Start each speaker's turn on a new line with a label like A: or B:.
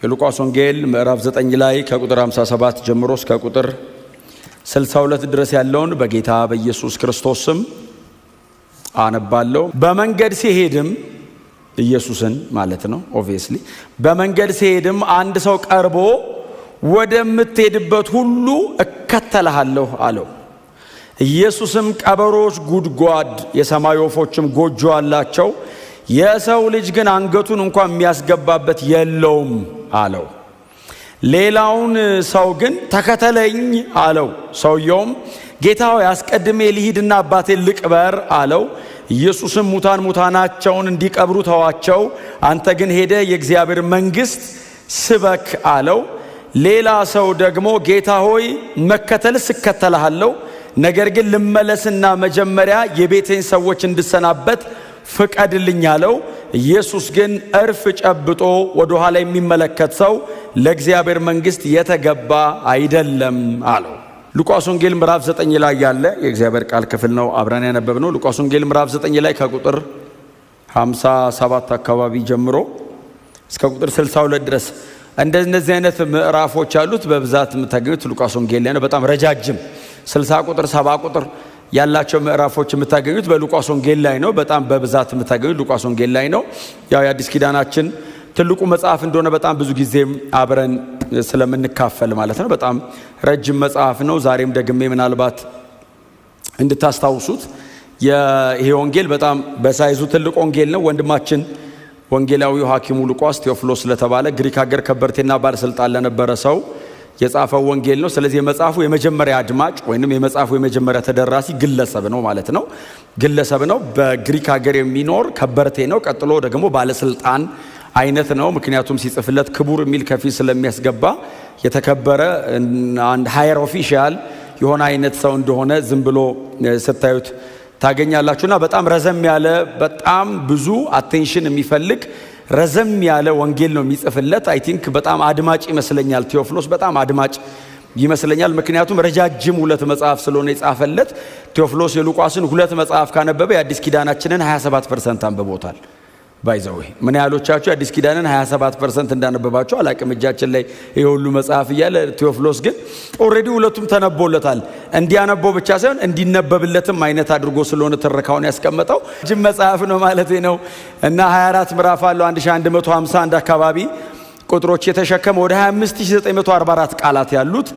A: የሉቃስ ወንጌል ምዕራፍ 9 ላይ ከቁጥር 57 ጀምሮ እስከ ቁጥር 62 ድረስ ያለውን በጌታ በኢየሱስ ክርስቶስ ስም አነባለሁ። በመንገድ ሲሄድም፣ ኢየሱስን ማለት ነው obviously፣ በመንገድ ሲሄድም አንድ ሰው ቀርቦ ወደምትሄድበት ሁሉ እከተልሃለሁ አለው። ኢየሱስም ቀበሮች ጉድጓድ የሰማይ ወፎችም ጎጆ አላቸው፣ የሰው ልጅ ግን አንገቱን እንኳን የሚያስገባበት የለውም አለው። ሌላውን ሰው ግን ተከተለኝ አለው። ሰውየውም ጌታ ሆይ፣ አስቀድሜ ልሂድና አባቴን ልቅበር አለው። ኢየሱስም ሙታን ሙታናቸውን እንዲቀብሩ ተዋቸው፣ አንተ ግን ሄደህ የእግዚአብሔር መንግሥት ስበክ አለው። ሌላ ሰው ደግሞ ጌታ ሆይ፣ መከተልስ እከተልሃለሁ፣ ነገር ግን ልመለስና መጀመሪያ የቤቴን ሰዎች እንድሰናበት ፍቀድልኝ አለው። ኢየሱስ ግን እርፍ ጨብጦ ወደ ኋላ የሚመለከት ሰው ለእግዚአብሔር መንግሥት የተገባ አይደለም አለው። ሉቃስ ወንጌል ምዕራፍ 9 ላይ ያለ የእግዚአብሔር ቃል ክፍል ነው አብረን ያነበብነው። ሉቃስ ወንጌል ምዕራፍ 9 ላይ ከቁጥር 57 አካባቢ ጀምሮ እስከ ቁጥር 62 ድረስ እንደነዚህ አይነት ምዕራፎች ያሉት በብዛት የምታገኙት ሉቃስ ወንጌል ላይ ነው። በጣም ረጃጅም 60 ቁጥር፣ 70 ቁጥር ያላቸው ምዕራፎች የምታገኙት በሉቃስ ወንጌል ላይ ነው። በጣም በብዛት የምታገኙት ሉቃስ ወንጌል ላይ ነው። ያው የአዲስ ኪዳናችን ትልቁ መጽሐፍ እንደሆነ በጣም ብዙ ጊዜም አብረን ስለምንካፈል ማለት ነው። በጣም ረጅም መጽሐፍ ነው። ዛሬም ደግሜ ምናልባት እንድታስታውሱት፣ ይሄ ወንጌል በጣም በ size ኡ ትልቅ ወንጌል ነው። ወንድማችን ወንጌላዊው ሐኪሙ ሉቃስ ቴዎፍሎስ ለተባለ ግሪክ ሀገር ከበርቴና ባለስልጣን ለነበረ ሰው የጻፈው ወንጌል ነው። ስለዚህ የመጽሐፉ የመጀመሪያ አድማጭ ወይንም የመጽሐፉ የመጀመሪያ ተደራሲ ግለሰብ ነው ማለት ነው። ግለሰብ ነው። በግሪክ ሀገር የሚኖር ከበርቴ ነው። ቀጥሎ ደግሞ ባለስልጣን አይነት ነው። ምክንያቱም ሲጽፍለት ክቡር የሚል ከፊት ስለሚያስገባ የተከበረ አንድ higher official የሆነ አይነት ሰው እንደሆነ ዝም ብሎ ስታዩት ታገኛላችሁና በጣም ረዘም ያለ፣ በጣም ብዙ attention የሚፈልግ ረዘም ያለ ወንጌል ነው የሚጽፍለት። I think በጣም አድማጭ ይመስለኛል። ቴዎፍሎስ በጣም አድማጭ ይመስለኛል። ምክንያቱም ረጃጅም ሁለት መጽሐፍ ስለሆነ የጻፈለት። ቴዎፍሎስ የሉቃስን ሁለት መጽሐፍ ካነበበ የአዲስ ኪዳናችንን 27% አንብቦታል። By the way፣ ምን ያህሎቻችሁ የአዲስ ኪዳንን 27% እንዳነበባችሁ አላቅም። እጃችን ላይ ይሄ ሁሉ መጽሐፍ እያለ ቴዎፍሎስ ግን already ሁለቱም ተነቦለታል። እንዲያነበው ብቻ ሳይሆን እንዲነበብለትም አይነት አድርጎ ስለሆነ ትረካውን ያስቀመጠው ረጅም መጽሐፍ ነው ማለት ነው። እና 24 ምዕራፍ አለው፣ 1151 አካባቢ ቁጥሮች የተሸከመ፣ ወደ 25944 ቃላት ያሉት።